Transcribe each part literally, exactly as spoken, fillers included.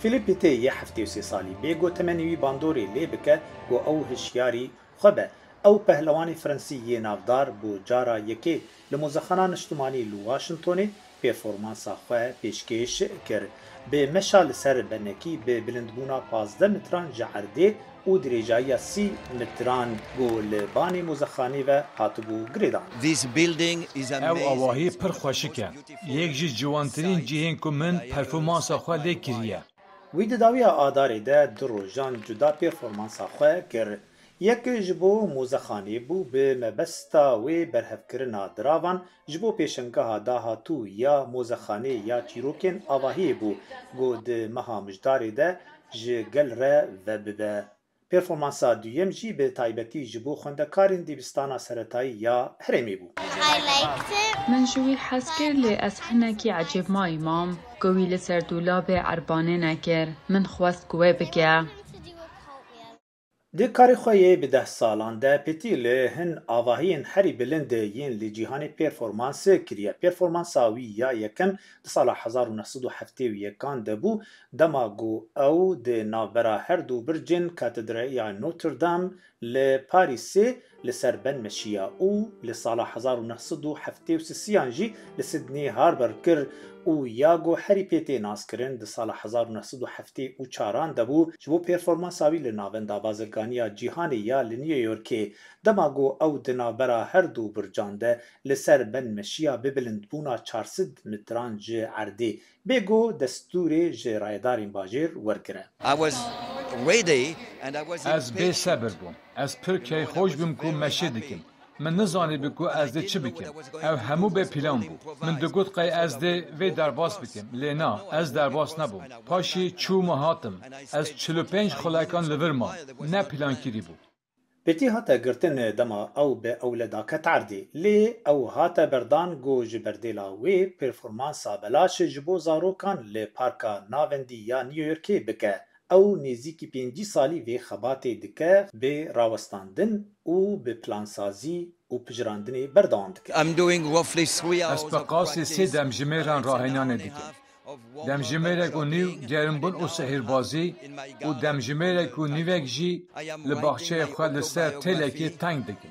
Philippe Pété yê heftê û sê salî bê ku temenê wî bandorê lê bike ku ew hişyarî xwe be. Ew pehlewanê Fransî yê navdar bû cara yekê li Mozexana Niştimanî li Washingtonê performansa xwe pêşkêş kir. Bi meşa li ser benekî bi bilindbûna pazdeh metran ji erdê û dirêjayiya sî metran ku li banê mozexanê ve hatibû girêdan. This building is amazing. Ew awahî pir xweşik e. Yek ji ciwantirîn cihên ku min performansa xwe lê kiriye. Wî di dawiya Adarê de du rojan cuda performansa xwe kir. Yek ji bo mozexanê bû, bi mebesta wê berhevkirina diravan ji bo pêşangeha dahatû ya mozexanê ya çîrokên avahiyê bû, ku di meha Mijdarê de ji gel re vebibe. Performansa duyem jî bi taybetî ji bo xwendekarên dibistana seretayî ya herêmê bû. I liked it. Min ji wî hez kir, lê ez hinekî ecêbmayî mam ku wî li ser dûlabê erbanê nekir. Min xwest ku wê bike. Di karê xwe yê bi deh salan de Pété li hin avahiyên herî bilind yên li cîhanê performans kiriye. Performansa wî ya yekem di sala hezar û neh sed û heftê û yekan de bû, dema ku ew di navbera her du bircên Katedraya Notre Dame li Parîsê li ser ben meşiya û li sala hezar û neh sed û heftê û sisiyan jî li Sydney Harbour kir û ya ku herî pê tê naskirin di sala hezar û neh sed û heftê û çaran de bû, ji bo performansa wî li Navenda Bazirganiya Cîhanê ya li New Yorkê, dema ku ew di navbera her du bircan de li ser ben meşiya bi bilindbûna çar sed metran ji erdê bê ku destûrê ji rayedarên bajêr wergire. I was ready and I was Ez impatient. Bêsebir bûm. Ez pir keyxweş bûm ku meşê dikim. Min nizanîbû ku ez dê çi bikim. Ew hemû bê plan bû. Min digot qey ez dê vê derbas bikim. Lê na, ez derbas nebûm. Paşê çûm û hatim. Ez çil û pênc xulekan li vir man. Ne plankirî bû. Pété hate girtin dema ew bi ewle daket erdê. Lê ew hate berdan ku ji berdêla wê performansa belaş ji bo zarokan li Parka Navendî ya New Yorkê bike. Ew nêzîkî pêncî salî vê xebatê dike, bi rawestandin û bi plansazî û pijirandinê berdewam dike. I'm doing roughly three hours Ez bi qasî sê demjimêran rahênanê dikim. Demjimêrek û nîw gerimbûn û sehîrbazî û demjimêrek û nîvek jî li baxçeyê xwe li ser têlekê teng dikim.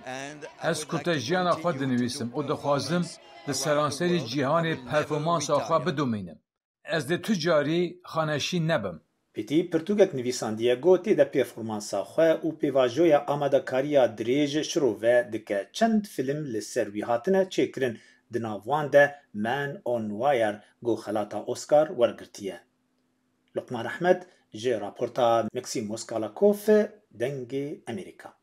Ez kutejiyana xwe dinivîsim û dixwazim li seranserî cîhanê performansa xwe bidomînim. Ez dê tu carî xaneşîn nebim. Pété pirtûkek nivîsandiye ku tê de performansa xwe û pêvajoya amadekariya dirêj şirove dike. Çend fîlm li ser wî hatine çêkirin, di nav wan de Man on Wire ku xelata Oscar wergirtiye. Luqman Ehmed ji raporta Maxim Moskalakof, Dengê Amerîka.